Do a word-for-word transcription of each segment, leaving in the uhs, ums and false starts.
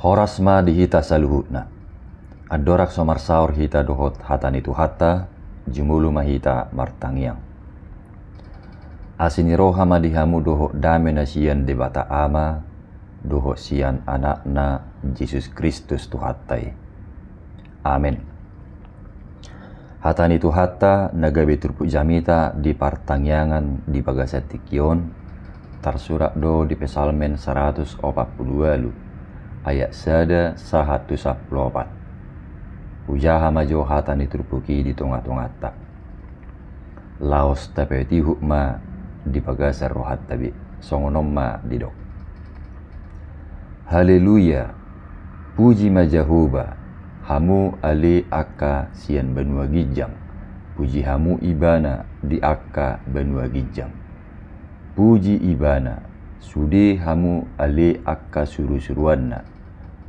Horas ma di hita saluhutna. Andorang so marsaor hita dohot hata ni Tuhanta, jumolo ma hita martangiang. Asi ni roha ma di hamu dohot dame na sian Debata Ama, dohot sian Anakna Jesus Kristus Tuhanta i. Amen. Hata ni Tuhanta na gabe turpuk jamita di partangiangan di bagasan tingki on, tarsurat do di Psalmen saratus opat pulu ualu, ayat sada sahat tu sampulu opat. Hujaha ma jo hata ni turpuk i di tonga-tonganta. Laos tapaihut ma di bagasan rohanta be, songon on ma didok. Haleluya. Puji ma Jahowa, hamu ale angka sian banua ginjang. Puji hamu Ibana di angka banua ginjang. Puji Ibana, sude hamu ale angka suru-suruanna.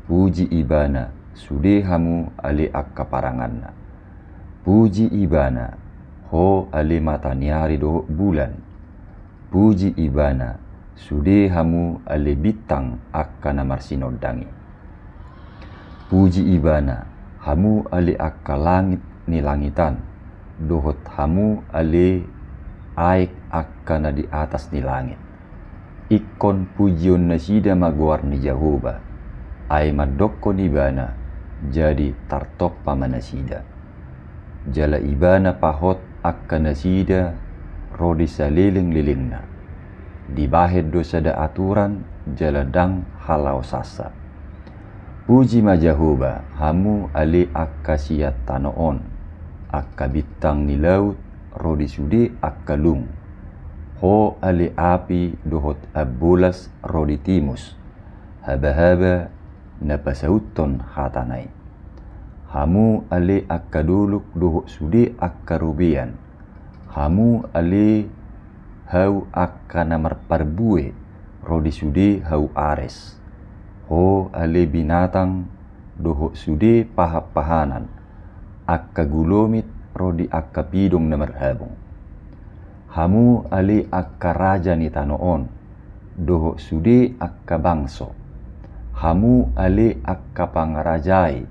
Puji Ibana, sude hamu ale angka paranganna. Puji Ibana, ho ale mata ni ari dohot bulan. Puji Ibana, sude hamu ale bintang angka na marsinondang i. Puji Ibana, hamu ale angka langit ni langitan, dohot hamu ale aek angka na di atas ni langit. Ingkon pujion nasida ma goar ni Jahowa, ai mandokkon Ibana, jadi tartompa ma nasida. Jala Ibana pahot angka nasida ro di saleleng-lelengna. Dibahen do sada aturan jala ndang halaosansa. Puji ma Jahowa, hamu ale angka sian tano on, angka bintang ni laut ro di sude angka lung. Ho ale api dohot ambolas ro di timus, habahaba na pasauthon hatana i. Hamu ale angka dolok dohot sude angka robean. Hamu ale hau angka na marparbue ro di sude hau ares. Ho ale binatang dohot sude pahan-pahanan, angka gulomit ro di angka pidong na marhabong. Hamu ale angka raja ni tano on, dohot sude angka bangso. Hamu ale angka pangarajai,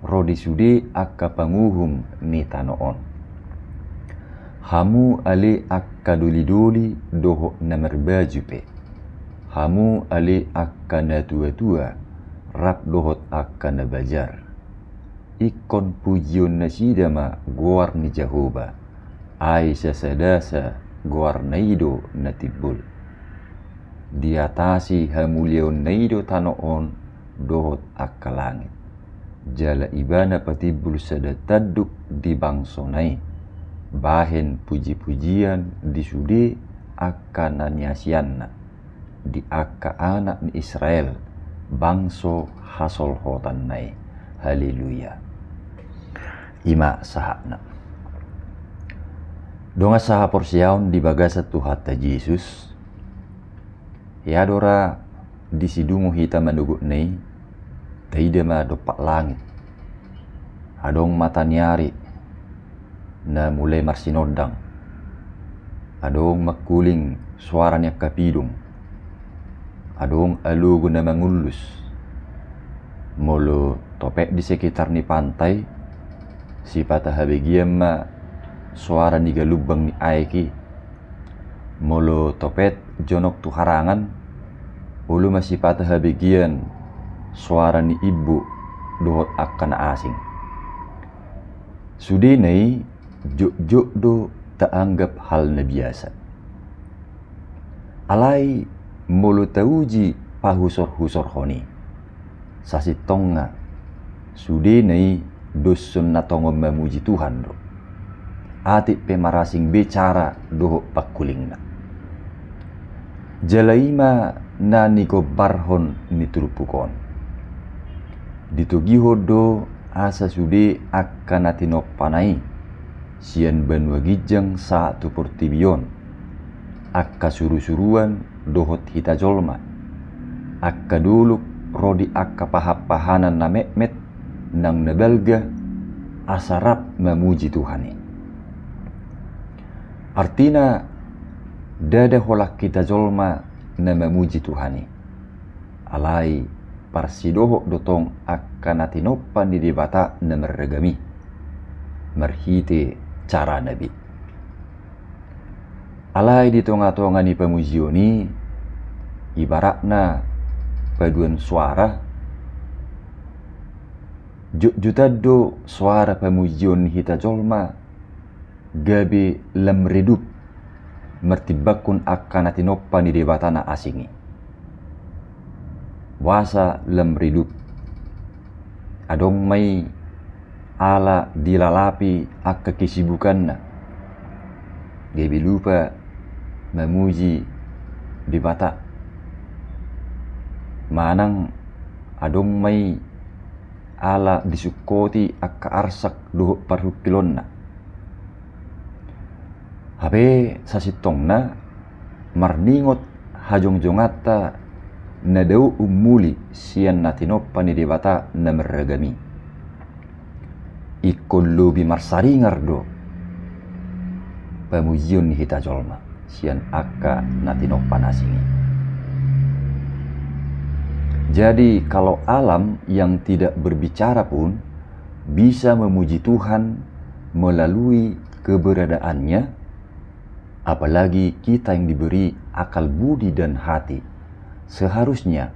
ro di sude angka panguhum ni tano on. Hamu ale angka doli-doli dohot na marbaju pe. Hamu ale angka natua-tua, rap dohot angka na bajar. Ingkon pujion nasida ma goar ni Jahowa, ai sasadasa goarna i do na timbul. Diatasi hamuliaonna i do tano on dohot angka langit. Jala Ibana patimbul sada tanduk di bangsona i, bahen puji-pujian di sude angka na niasianna, di angka anak ni Israel, bangso hasolhotanna i. Haleluya. I ma sahatna. Dongan sahaporseaon di bagasan Tuhanta Jesus, ia do ra di sidungo hita manogotna i, taida ma dompak langit. Adong mata ni ari na mulai marsinondang. Adong mangkuling soara ni angka pidong. Adong alogo na mangullus. Molo topet di sekitar ni pantai, sipata habegian ma soara ni galumbang ni aek i. Molo topet jonok tu harangan, olo ma sipata habegian soara ni imbo dohot angka na asing. Sudena i jotjot do taanggap hal na biasa. Alai molo tauji pahusorhusorhon i, sasintongna sudena i doshon na tongon mamuji Tuhan do. Atik pe marasing be cara dohot pangkulingna. Jala i ma na nigombarhon ni turpuk on. Ditogihon do asa sude angka na tinompana i sian banua ginjang sahat tu portibi on, angka surusuruan dohot hita jolma, angka dolok ro di angka pahanpahanan na metmet nang na balga, asa rap mamuji Tuhan i. Artina, ndada holan hita jolma na mamuji Tuhan i. Alai parsidohot do tong angka na tinompa ni Debata na marragam i marhite carana be. Alai di tonga-tonga ni pamujion i, ibaratna paduan soara, jotjotan do soara pamujion ni hita jolma gabe lam redup martimbangkon angka na tinompa ni Debata na asing i. Boasa lam redup? Adong ma i ala dilalapi angka kesibukanna, gabe lupa mamuji Debata. Manang adong ma i ala disungkoti angka arsak dohot parungkilonna. Hape sasintongna, marningot hajongjonganta na dao ummuli sian na tinompa ni Debata na marragam i, ingkon lobi marsaringar do pamujion ni hita jolma sian angka na tinompa na asing i. Jadi, kalau alam yang tidak berbicara pun bisa memuji Tuhan melalui keberadaannya, apalagi kita yang diberi akal budi dan hati, seharusnya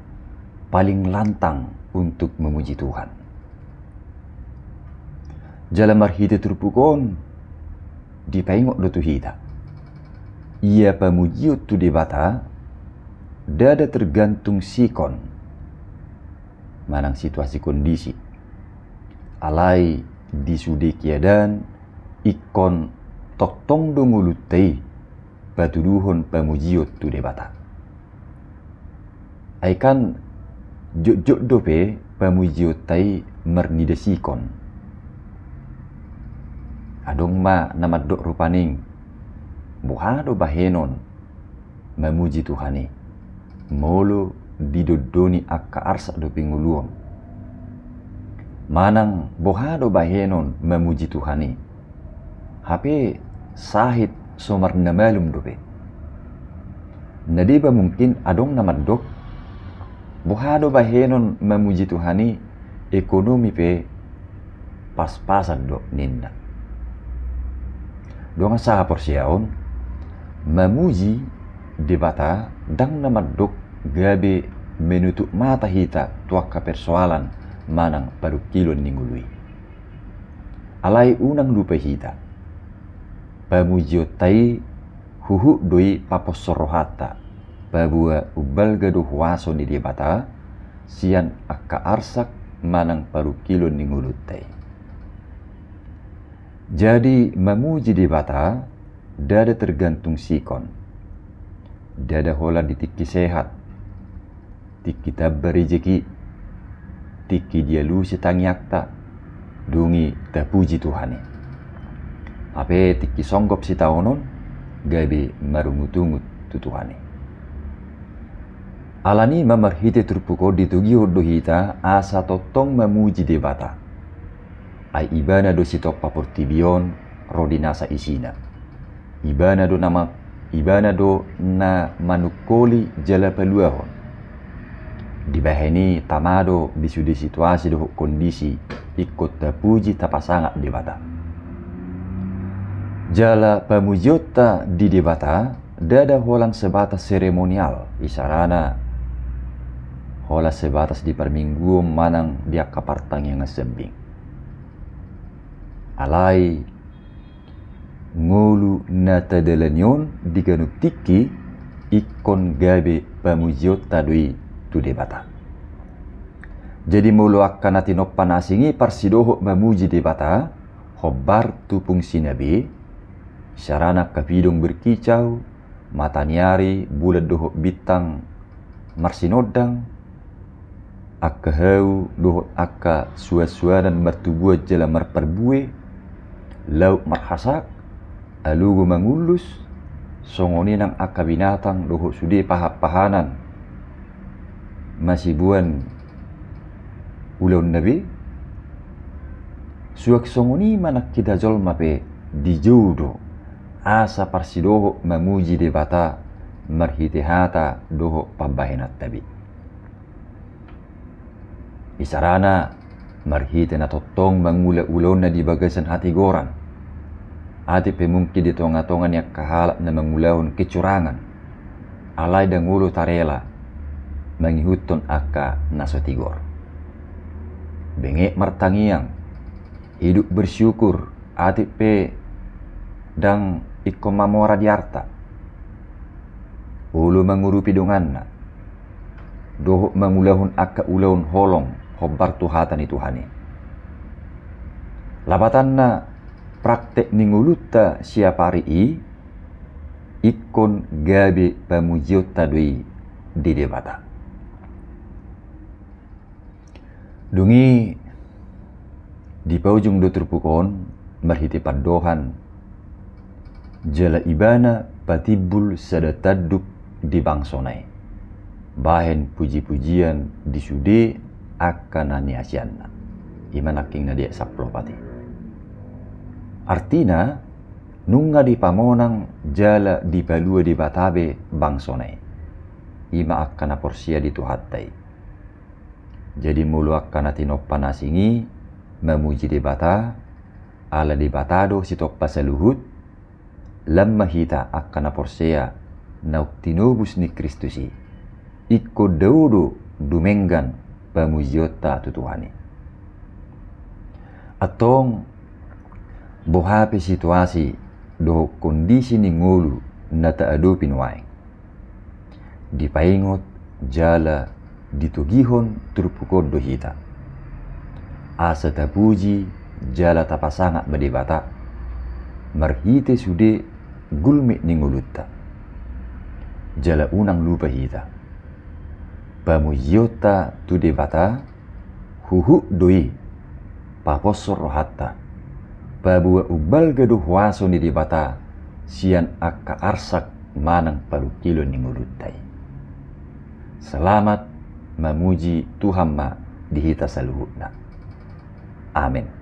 paling lantang untuk memuji Tuhan. Jala marhite turpuk on dipaingot do tu hita, ia pamujion tu Debata ndada tergantung sikon manang situasi kondisi. Alai di sude keadaan ingkon tongtong do ngolunta i patuduhon pamujion tu Debata. Ai kan jotjot dope pamujionta i marnida sikon. Adong ma na mandok rupani, boha do bahenon mamuji Tuhan i molo didondoni angka arsak dope ngolu on? Manang boha do bahenon mamuji Tuhan i hape sahit so marnamalum dope? Na deba mungkin adong na mandok, boha do bahenon mamuji Tuhan i, ekonomi pe pas-pasan do ninna. Dongan sahaporseaon, mamuji Debata ndang na mandok gabe menutup mata hita tu angka persoalan manang parungkilon ni ngolu i. Alai unang lupa hita, pamujionta i huhut do i paposhon rohanta paboa umbalga do huaso ni Debata sian angka arsak manang parungkilon ni ngolunta i. Jadi mamuji Debata ndada tergantung sikon. Ndada holan di tingki sehat, tingki tamba rejeki, tingki dialusi tangiangta, dung i tapuji Tuhan i. Hape tingki songgop sitaonon gabe marungut-ungut tu Tuhan i. Alani i ma marhite turpuk on ditogihon do hita asa tongtong mamuji Debata. Ai Ibana do sitompa portibi on ro di nasa isina. Ibana do nama, Ibana do na manungkoli jala paluahon. Dibahen i tama do di sude situasi dohot kondisi ingkon tapuji tapasangap Debata. Jala pamujionta di Debata ndada holan sebatas seremonial, isarana holan sebatas di parmingguon manang di angka partangiangan sambing. Alai ngolu na tadalani on di ganup tingki ingkon gabe pamujionta do i tu Debata. Jadi molo angka na tinompa na asing i parsidohot mamuji Debata hombar tu fungsina be, isarana angka pidong berkicau, mataniari, bulan dohot bintang marsinondang, angka hau dohot angka suansuanan martubuan jala marparbue, laut marhasak, alogo mangullus, songon i nang angka binatang dohot sude pahanpahanan masiboan ulaonna be. Suang songon i manang hita jolma pe dijou do asa parsidohot mamuji Debata marhite hata dohot pambahenanta be. Bisarana marhite na tongtong mangula ulaonna di bagasan hatigoran, atik pe mungkin di tonga-tonga ni angka halak na mangulahon kecurangan, alai ndang olo tarela mangihuthon angka na so tigor. Benget martangiang, hidup bersyukur, atik pe ndang ingkon mamora di arta. Olo mangurupi donganna dohot mangulahon angka ulaon holong hombar tu hata ni Tuhan i. Lapatanna, praktek ni ngolunta siapari i ingkon gabe pamujionta do i di Debata. Dung i dipaujung do turpuk on marhite pandohan, jala Ibana patimbul sada tanduk di bangsona i, bahen puji-pujian di sude angka na niasianna. I ma nangkin na di ayat sampulu opat i. Artina, nunga dipamonang jala dipalua Debata be bangsona i, i ma angka na porsea di Tuhanta i. Jadi molo angka na tinompa na asing i mamuji Debata, ala Debata do sitompa saluhut, lam ma hita angka na porsea naung tinobus ni Kristus i, ingkon dao do dumenggan pamujionta tu Tuhan i. Antong, boha pe situasi dohot kondisi ni ngolu na taadopi nuaeng, dipaingot jala ditogihon turpuk on do hita, asa tapuji jala tapasangap ma Debata marhite sude gulmit ni ngolunta. Jala unang lupa hita, pamujionta tu Debata huhut do i paposhon rohanta, paboa umbalga do huaso ni Debata sian angka arsak manang parungkilon ni ngolunta i. Selamat mamuji Tuhan ma di hita saluhutna. Amen.